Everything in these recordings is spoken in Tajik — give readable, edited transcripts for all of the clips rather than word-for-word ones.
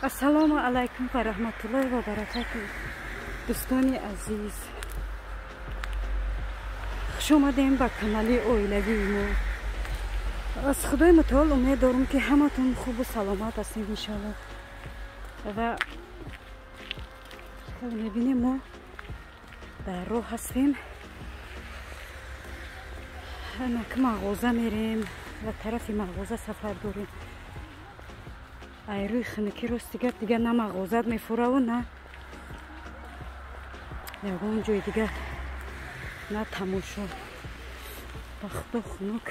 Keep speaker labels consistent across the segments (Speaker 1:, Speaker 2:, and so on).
Speaker 1: Ассалому алайкум ва раҳматуллоҳи ва баракатуҳ. Дӯстони азиз, хуш омадем ба канали оилавии мо. Аз Худои мутаол умед дорам, ки ҳаматон хубу саломат ҳастем, иншоалло. Ва хеле мебинем, мо дар роҳ ҳастем. Анак мағоза мерем ва тарафи мағоза сафар дорем. Ай рӯи хунукӣ, рости гап, дигар на мағозат мефураву, на ягон ҷои дигар, на тамошо. Ба Худо, хунук.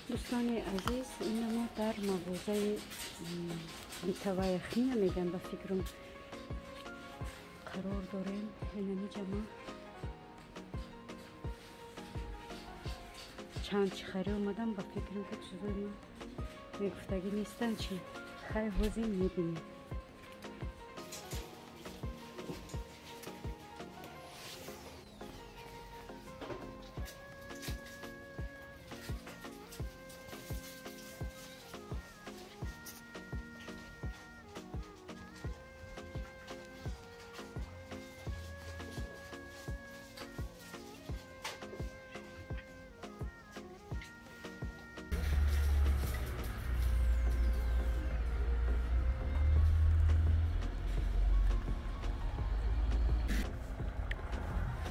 Speaker 1: Дӯстони азиз, ина мо дар мағозаи бытовая химия мегӯям, ба фикрам, қарор дорем. Инамиҷа ма чанд чи хари омадам. Ба фикрам, ки чизои ма мегуфтагӣ нестанд. Чи хай, ҳозир мебинем.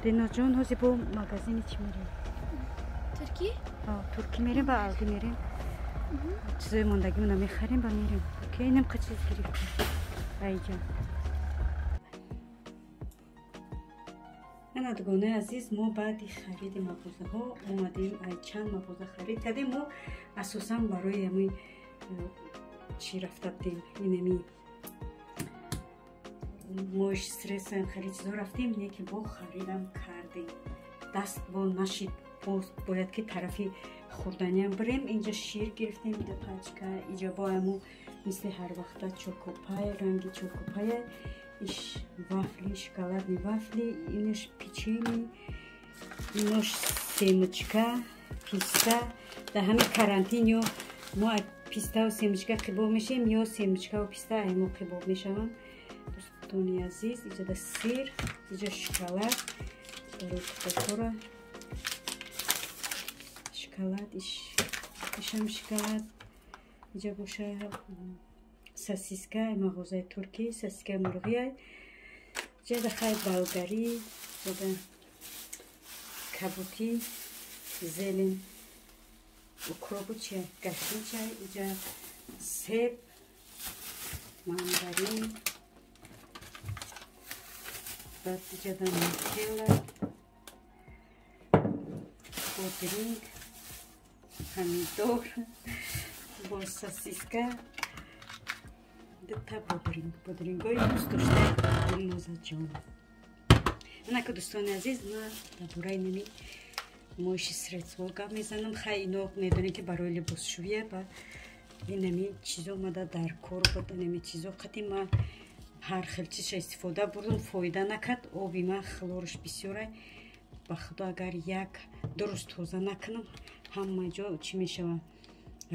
Speaker 1: Диноҷон, ҳозир бо магазини чӣ мерем?
Speaker 2: Туркӣ?
Speaker 1: Туркӣ мерем ба Алди мерем. Чизои мондагимона мехарем ба мерем. Окей, инам қа чиз гирифтем айҷа. Ана, дугонаи азиз, мо баъди хариди мағозаҳо омадем. Ай чанд мағоза харид кардем. Мо асосан барои ами чӣ рафта будем, инами моющее средства, харид чизо рафтем, не ки бо харидам кардем, даст бо нашид. Бояд ки тарафи хӯрданиам бирем. Инҷа шир гирифтем, да пачка. Иҷа бо аму мисли ҳар вақта чокопай, ранги чокопая. Иш вафли, шоколадный вафли, инаш печенье, инош семечка, писта. Дар ҳамин карантин ё мо пиставу семечка қибоб мешем, ё семечкаву писта ай мо қибоб мешаванд. Дӯстони азиз, иҷода сир, иҷо шоколад барои кӯдакҳоро, шоколад, ишам шоколад. Иҷа боша сосиска, мағозаи туркӣ, сосискаи мурғия. Иҷода хай болгарӣ, иҷода кабутӣ, зелень, укропу чия, гашнича. Иҷа себ, мандарин, баъд иҷода нутелла, бодринг, помидор, бо сосиска, дута бодринг, бодрингҳои дӯстдоштаи Гулнозаҷон. Анака, дӯстони азиз, ма дар бораи нами моющее средство гап мезанам. Хай, ино медонем, ки барои либосшӯя ба инами чизо омада дар кор буд. Инами чизо қати ма ҳар хел чизша истифода бурдум, фоида накард. Оби ма хлорш бисёра. Ба Худо, агар як ду рӯз тоза накунам, ҳама ҷо чӣ мешава,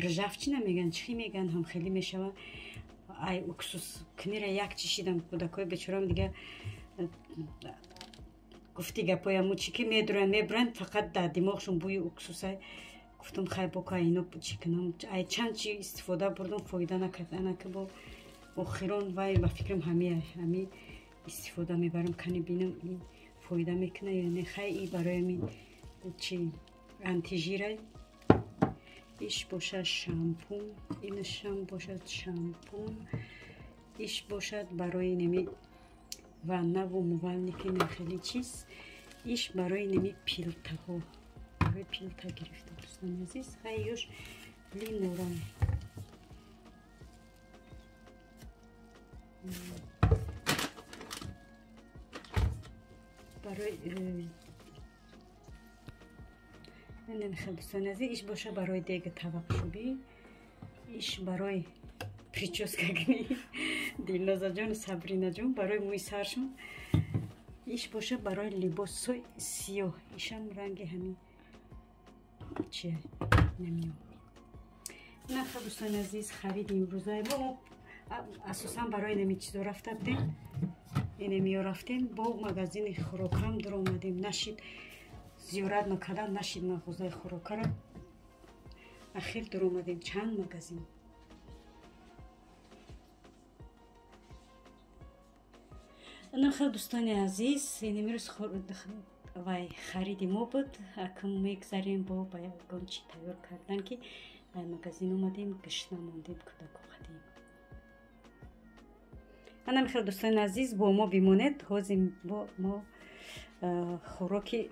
Speaker 1: ржавчина мегӯянд, чӣ мегӯянд, ҳам хеле мешава. Ай уксус книра як чишидам, кӯдакҳои бечорам дига гуфти гапояму чӣ ки медуранд, мебуранд, фақат дар димоғшон бӯи уксуса. Гуфтам, хай, бока ино чӣ кунам? Ай чанд чи истифода бурдум, фоида накард. Анака бо охирон вай, ба фикрам, ҳами истифода мебарам. Кани бинам, ин фоида мекуна ё не. Хай, и барои ами чи антижирай. Иш бошад шампун, инашам бошад шампун. Иш бошад барои неми ваннаву умывальники, хеле чиз. Иш барои неми пилтаҳо, барои пилта гирифта, дӯстони азиз. Хай, ёш лимора. Барои намехел, дӯстони азиз, иш боша барои дега тавақшубӣ, иш барои прическа кунӣ Дилнозаҷону Сабринаҷон, барои мӯи саршон. Иш боша барои либосҳои сиёҳ. Ишам ранги ҳамин чия, намиё. Нахо дӯстони азиз, хариди имрӯзаи мо асосан барои инами чизо рафта будем. Инамиё рафтем, бо магазини хӯрокам дуромадем. Нашид зиёрат накардан, нашид мағозаи хӯрокара. Ахир дуромадем чанд магазин. Нахо дӯстони азиз, инамирӯз вай хариди мо буд. Акм мегзарем бо ба ягон чи тайёр кардан, ки ай магазин омадем, гушна мондем, кӯдако қадим. Ана михел дӯстони азиз, бо мо бимонед. Ҳозир бо мо хӯроки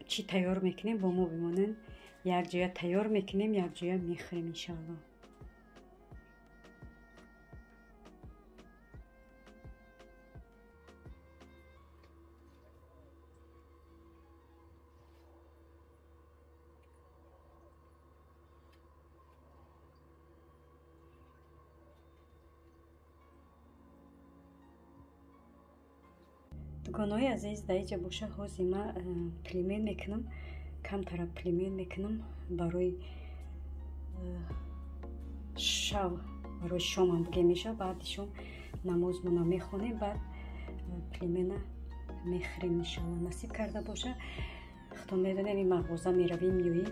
Speaker 1: чӣ тайёр мекунем, бо мо бимонед. Якҷоя тайёр мекунем, якҷоя мехӯрем иншоалло. Дугонаҳои азиз, дар инҷа боша ҳозир ма племен мекунам, камтара племен мекунам барои шав, барои шомам бугем мешава. Баъди шом намозмона мехонем, баъд племена мехӯрем иншоалло, насиб карда боша. Худо медонем, ин мағоза меравем, меоӣ,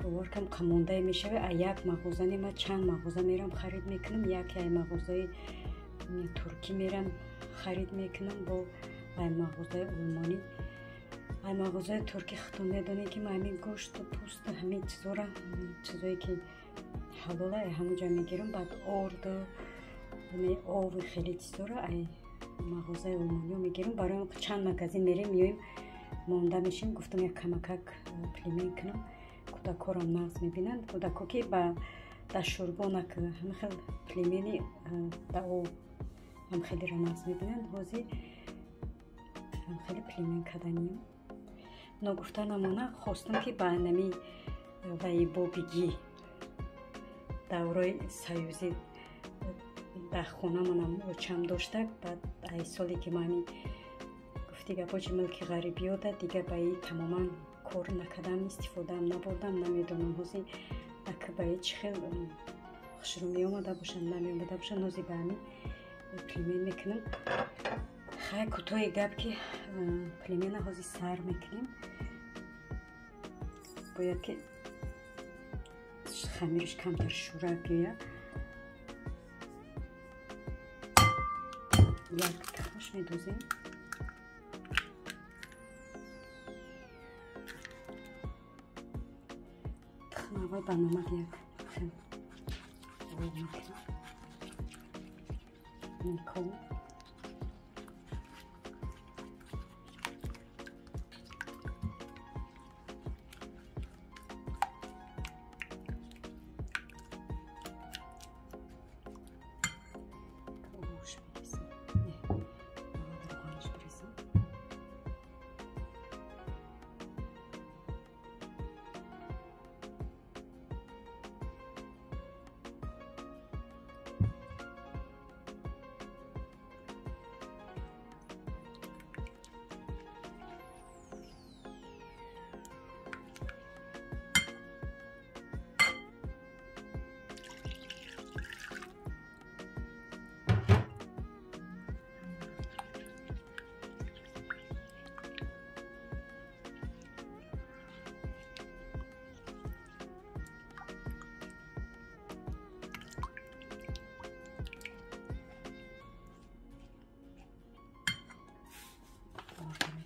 Speaker 1: бовар кам қамондае мешава. А як мағоза не, ма чанд мағоза мерам харид мекунам. Яке ай мағозаи туркӣ мерам харид мекунам, бо ай мағозаи олмонӣ. Ай мағозаи туркӣ худтон медонед, ки ман ҳамин гӯшту пӯсту ҳамин чизора, чизое ки ҳалола, ай ҳамонҷа мегирам. Баъд орду ови хеле чизора ай мағозаи олмониё мегирам. Барои чанд магазин мерем, меоем, монда мешем. Гуфтам як камакак племен кунам, кӯдакҳорам нағз мебинанд. Кӯдако ки ба дар шӯрбонак ҳамин хел племени да об ҳам хелеро нағз мебинанд. Ҳозир ҳам хеле племен каданием. Ногуфта намона, хостам ки ба нами ваи бобигӣ даврои союзӣ дар хонамонам очам доштак. Баъд ай соле ки ман ҳамин гуфти гапочи милки ғарибиёда, дига ба и тамоман кор накардам, истифодаам набурдам. Намедонам ҳозир ака ба и чӣ хел хушрӯ меомада бошанд, намеомада бошанд. Ҳозир ба ҳамин племен мекунам. Хай, кӯтоҳи гап, ки племена ҳозир сар мекунем. Бояд ки хамираш камтар шӯра биёяд. Як тухмаш медозем. Тухм аввал ба намак як хел об мекунем. Никол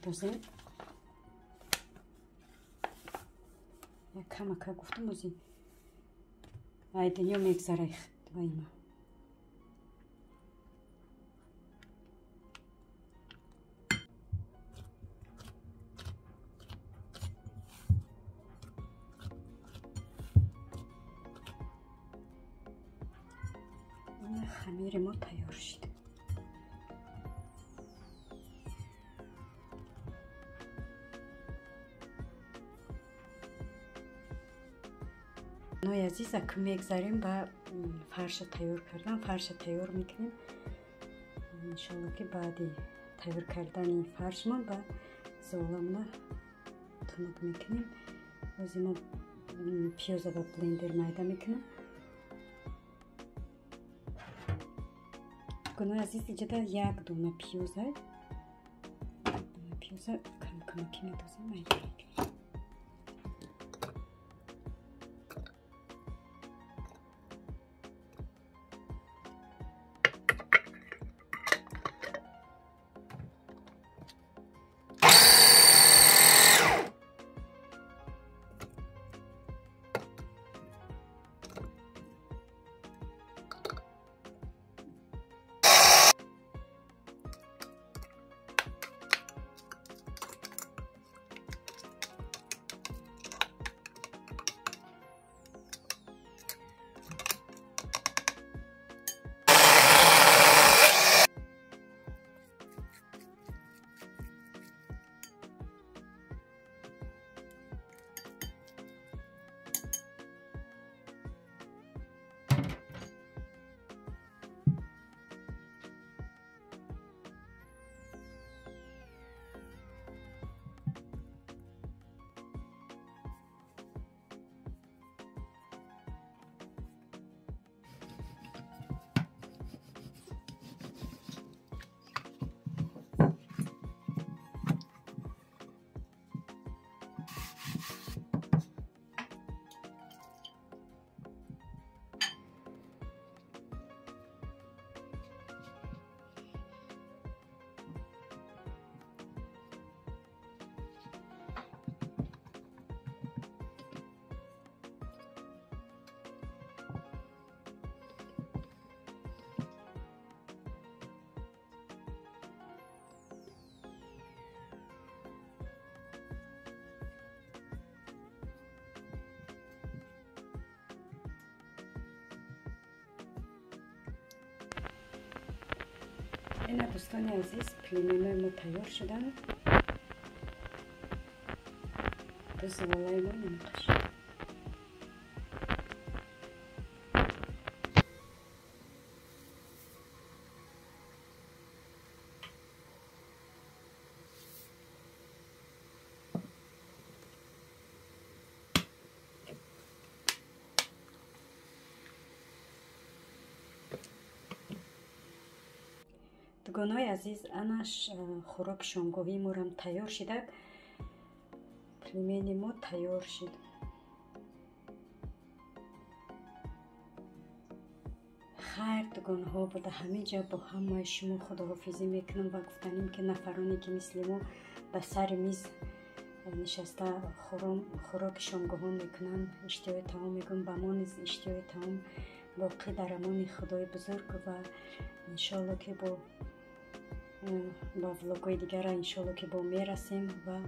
Speaker 1: медозем. Як камака гуфтам, ози ай дунё мегзара вайма. Хамири мо тайёр шуд. Ной азиз, ак мегзарем ба фарша тайёр кардан. Фарша тайёр мекунем иншалло, ки баъди тайёр кардани фаршмон ба золамона тунук мекунем. Ози мо Пиёза ба блендер майда мекунам. Дугонаи азиз, иҷода як дона пиёза, пиёза камкамаки медозем, майда мекунем. Ина дӯстони азиз, пельменои мо тайёр шуданд. Ду завалаи мо намқаш. Дугонаи азиз, анаш хӯроки шомгоҳии морам тайёр шида. Пельмени мо тайёр шид. Хайр, дугонаҳо, буда ҳамин ҷо бо ҳамаи шумо худоҳофизӣ мекунам ва гуфтанем, ки нафароне ки мисли мо ба сари миз нишаста хӯроки шомгоҳон мекунанд, иштиҳои таом мегӯям, ба мо низ иштиҳои таом боқӣ дар амони Худои бузург ва иншоалло ки бо влогҳои дигара иншоалло ки бо мерасем ва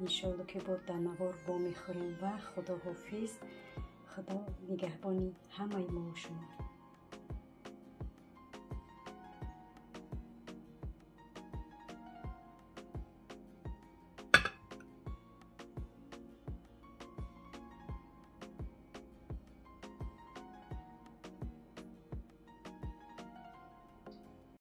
Speaker 1: иншоалло ки бо дар навор вомехӯрем ва худоҳофиз, Худо нигаҳбони ҳамаи мо шумо.